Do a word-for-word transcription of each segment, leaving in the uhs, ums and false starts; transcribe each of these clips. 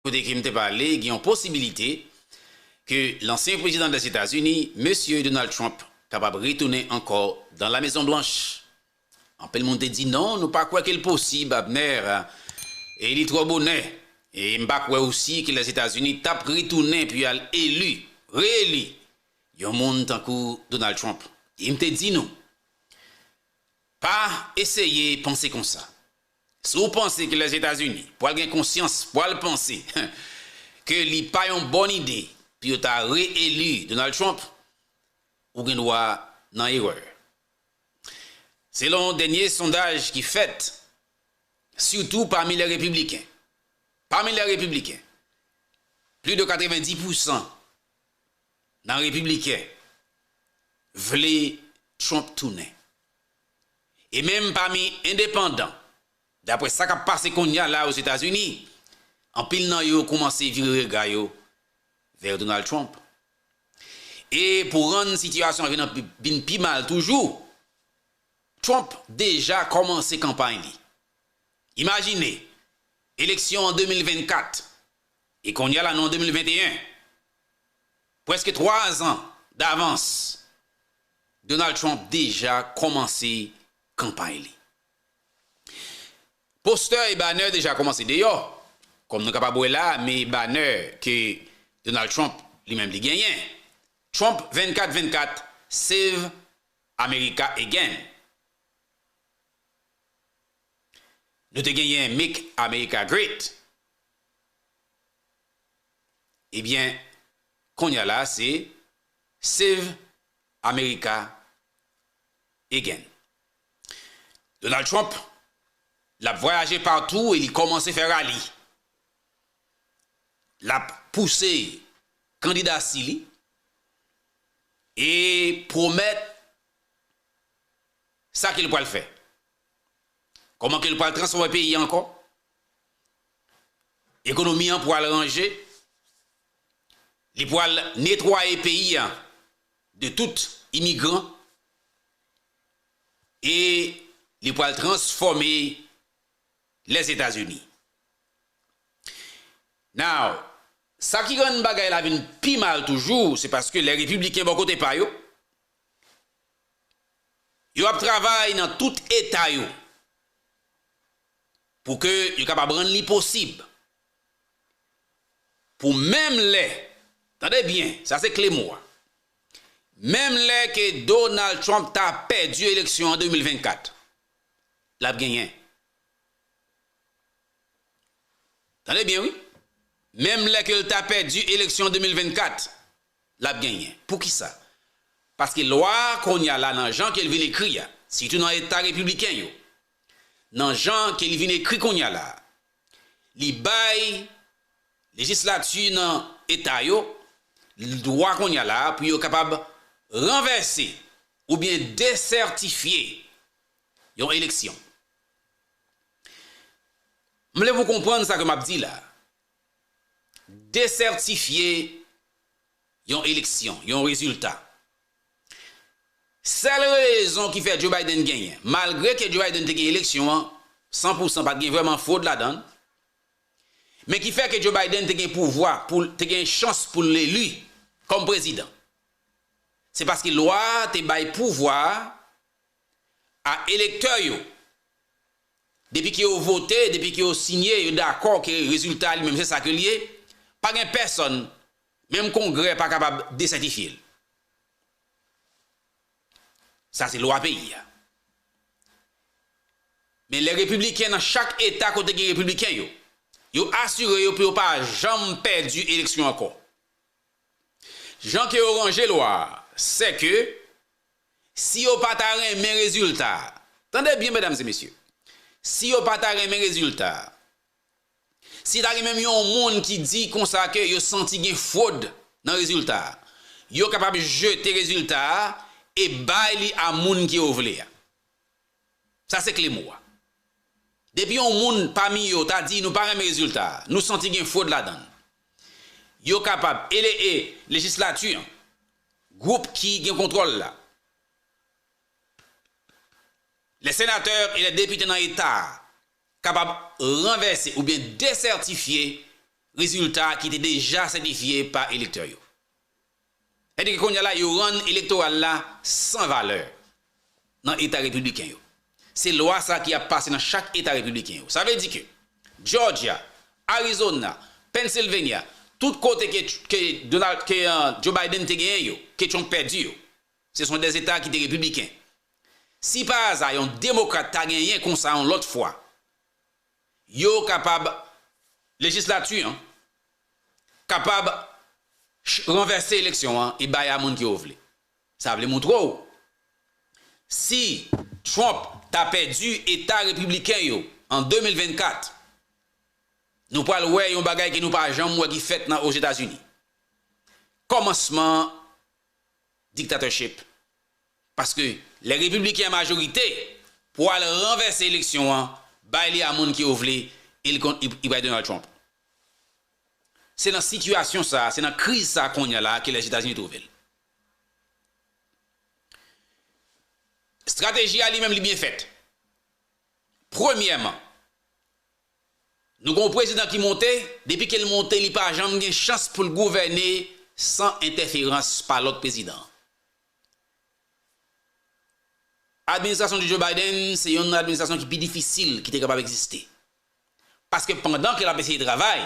kote ke m te pale, gen yon posibilite ke lansyen prezidan Lèzetazini, mesye Donald Trump, kapab retounen ankò dan La Mezon Blanch. Anpil moun te di non, nou pa kwè ke l posib, Abner, e li twò bonè. E m pa kwè osi ke Lèzetazini t ap retounen pou y al eli, reeli yon moun tankou Donald Trump. E m te di nou, pa eseye panse konsa. Si w panse ke Lèzetazini pral gen konsyans, pral panse ke li pa yon bòn ide pou yo ta reeli Donald Trump, ou gen dwa nan erè. Selon dènye sondaj ki fèt, sitou pami lè repibliken, pami lè repibliken, plis de katrevenndis pousan nan repibliken vle Trump tounen. E menm pami endepandan, daprè sa k ap pase kounye a la Ozetazini, anpil nan yo kòmanse vire rega yo vè Donald Trump. E pou rann sitiyasyon an vin, vin pi mal toujou, Trump deja kòmanse kanpay li. Imajine, eleksyon an de mil vennkat, e kounye a la nou an de mil venteyen. Prèske twa zan davans, Donald Trump deja kòmanse kanpay li. Postè e banè deja kòmanse deyò, kòm nou kapab wè la, men banè ke Donald Trump li menm li genyen. Trump vennkat vennkat, Save America Again. Nou te genyen Make America Great. Ebyen, kounye a la, se Save America Again. Donald Trump, l ap vwayaje patou e li kòmanse fè rali. L ap pouse kandidasi li e pwomèt sa ke l pral fè. Kòman ke l pral transfòme peyi a ankò? Ekonomi an pral ranje. Li pral netwaye peyi a de tout imigran. E li pral transfòme Lèzetazini. Now, sa ki rann bagay la vin pi mal toujou, se paske lè repibliken bò kote pa yo, yo ap travay nan tout eta yo pou ke yo kapab rann li posib pou menm lè, tande byen, sa se kle mo a, menm lè ke Donald Trump ta pèdi eleksyon an de mil vennkat, l ap genyen. Tande byen, wi. Menm lè ke l ta pèdi eleksyon de mil vennkat, l ap genyen. Poukisa? Paske lwa a kounye a la, nan jan ke l vin ekri a, sitou nan eta repibliken yo, nan jan ke li vin ekri kounye a la, li bay lejislati nan eta yo dwa kounye a la pou yo kapab ranvèse oubyen desètifye yon eleksyon. M vle pou w konprann sa ke m ap di la. Desètifye yon eleksyon, yon rezilta. Sèl rezon ki fè Joe Biden genyen, malgre ke Joe Biden te gen eleksyon an, san pou san pa t gen vrèman fwod ladan l, men ki fè ke Joe Biden te gen pouvwa, pou l, te gen chans pou l eli kòm prezidan, se paske lwa a te bay pouvwa a a elektè yo. Depi ke yo vote, depi ke yo siyen, yo dakò ke rezilta a li menm se sa ke l ye, pa gen pèsonn, menm Kongrè pa kapab desètifye l. Sa se lwa peyi a. Men lè repibliken nan chak eta kote gen repibliken yo, yo asire yo pou yo pa janm pèdi eleksyon ankò. Jan ke yo ranje lwa a, se ke si yo pa ta renmen rezilta a, tande byen, medam e mesye, si yo pa ta renmen rezilta a, si ta gen menm yon moun ki di konsa ke yo santi gen fwod nan rezilta a, yo kapab jete rezilta a e bay li a moun ke yo vle a. Sa se kle mo a. Depi yon moun pami yo ta di nou pa renmen rezilta a, nou santi gen fwod ladan l, yo kapab, e le, e lejislati an, gwoup ki gen kontwòl la, les sénateurs et les députés nan eta a, kapab ranvèse oubyen desètifye rezilta ki te deja sètifye pa elektè yo. Sètadi ke kounye a la, yo rann elektoral la san valè nan eta repibliken yo. Se lwa sa ki ap pase nan chak eta repibliken yo. Sa vle di ke Georgia, Arizona, Pennsylvania, tout kote ke, ke Donald, ke, uh, Joe Biden te genyen yo, ke Trump pèdi yo, se son de eta ki te repibliken. Si pa aza yon demokrat ta genyen konsa yon lòt fwa, yo kapab, lejislati an kapab ch- ranvèse eleksyon an e bay a moun ke yo vle. Sa vle montre w, si Trump ta pèdi eta repibliken yo an de mil vennkat, nou pral wè yon bagay ke nou pa janm wè ki fèt nan Ozetazini. Kòmansman dictatorship. Paske lè repibliken an majorite, pou al ranvèse eleksyon an, bay li a moun ke yo vle, e li konn, li, li bay Donald Trump. Se nan sitiyasyon sa, se nan kriz sa kounye a la ke Lèzetazini twouve l. Estrateji a li menm li byen fèt. Premyèman, nou gen yon prezidan ki monte, depi ke l monte, li pa janm gen chans pou l gouvène san entèferans pa lòt prezidan. Administrasyon de Joe Biden se yon administrasyon ki pi difisil ki te kapab egziste. Paske pandan ke l ap eseye travay,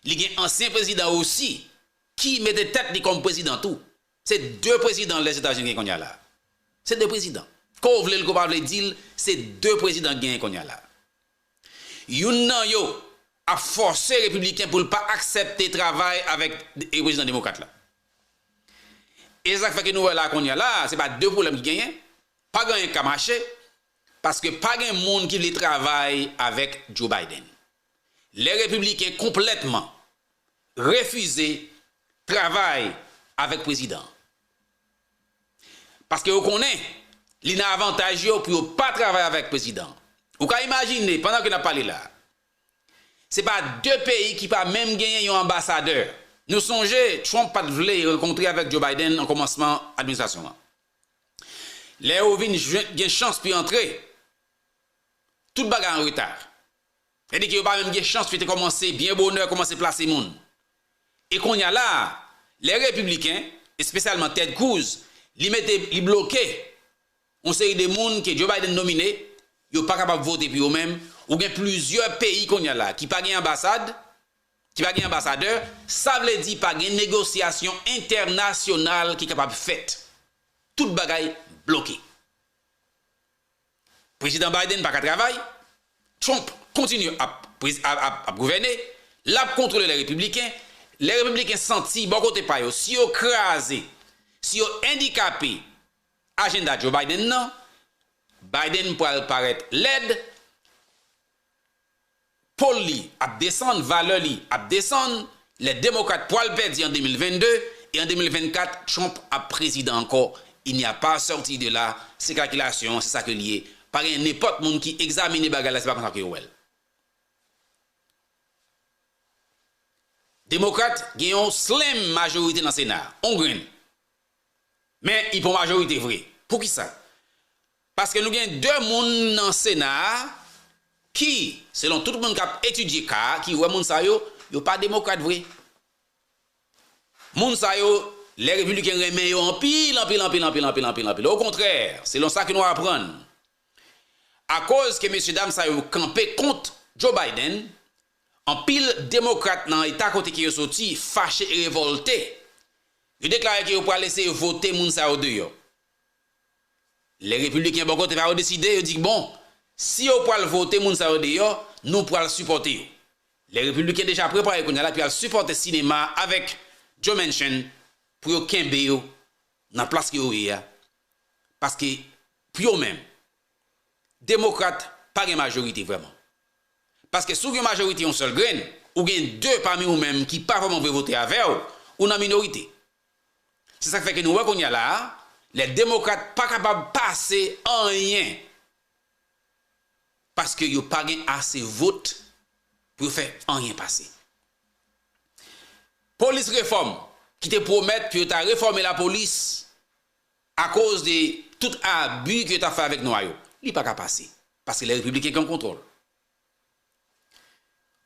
li gen ansyen prezidan osi ki mete tèt li kòm prezidan tou. Se de prezidan Lèzetazini gen kounye a la. Se de prezidan. Ke w vle l, ke w pa vle di l, se de prezidan k genyen kounye a la. Youn nan yo ap fòse repibliken pou l pa aksepte travay avèk e prezidan demokrat la. E se sa k fè ke nou wè la kounye a la, se pa de pwoblèm ki genyen, pa gen anyen k ka mache, paske pa gen moun ki vle travay avèk Joe Biden. Lè repibliken konplètman refize travay avèk prezidan. Paske yo konnen li nan avantaj yo pou yo pa travay avèk prezidan. Ou ka imajine, pandan ke n ap pale la, se pa de peyi ki pa menm genyen yon anbasadè. Nou sonje, Trump pa t vle rankontre avèk Joe Biden an kòmansman administrasyon an. Lè yo vin jwenn, gen chans pou yo antre, tout bagay an reta. Sètadi ke yo pa menm gen chans pou yo te kòmanse byen bonè, kòmanse plase moun. E kounye a la, lè repibliken, espesyalman Ted Cruz, li mete, li bloke yon seri de moun ke Joe Biden nomine, yo pa kapab vote pou yo menm. Ou gen plizyè peyi kounye a la ki pa gen anbasad, ki pa gen anbasadè, sa vle di pa gen negosyasyon entènasyonal ki kapab fèt. Tout bagay bloke. Prezidan Biden pa ka travay, Trump kontinye ap, prez- ap, ap, ap gouvène, l ap kontwole lè repibliken. Lè repibliken santi bò kote pa yo, si yo kraze, si yo andikape ajanda Joe Biden nan, Biden pral parèt lèd, pol li ap desann, valè li ap desann, lè demokrat pral pèdi an de mil vennde, e an de mil vennkat, Trump ap prezidan ankò. Il n'y a pas à sortir de là, se kalkilasyon, se sa ke l ye. Pa gen nenpòt moun ki egzamine bagay la, se pa konsa ke yo wè l. Demokrat gen yon slim majorite nan Sena a, on grenn. Men, li pa majorite vre. Poukisa? Paske nou gen de moun nan Sena a ki, selon tout moun k ap etidye ka a, ki wè moun sa yo, yo pa demokrat vre. Moun sa yo, lè repibliken renmen yo anpil, anpil, anpil, anpil, anpil, anpil, anpil. Okontrè, selon sa ke nou aprann, akoz ke mesyedam sa yo kanpe kont Joe Biden, anpil demokrat nan eta kote ke yo soti fache e revòlte. Yo deklare ke yo pral eseye vote moun sa yo deyò. Lè repibliken bò kote pa yo deside, yo di, bon, si yo pral vote moun sa yo deyò, nou pral sipòte yo. Lè repibliken deja prepare kounye a la pou y al sipòte sinema avèk Joe Manchin pou yo kenbe yo nan plas ke yo ye a. Paske, pou yo menm, demokrat pa gen majorite vrèman. Paske si w gen majorite yon sèl grenn, ou gen de pami ou menm ki pa vrèman vle vote avè w, ou nan minorite. Se sa k fè ke nou wè kounye a la a, lè demokrat pa kapab pase anyen. Paske yo pa gen ase vot pou yo fè anyen pase. Polis refòm ki te pwomèt pou yo ta refòme lapolis akoz de tout abi ke yo ta fè avèk nwa yo, li pa ka pase. Paske lè repibliken gen kontwòl.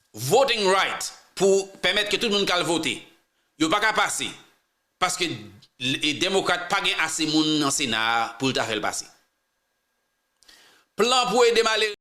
Voting right pou pèmèt ke tout moun k al vote, yo pa ka pase, paske e demokrat pa gen ase moun nan Sena a pou l ta fè l pase. Plan pou ede malere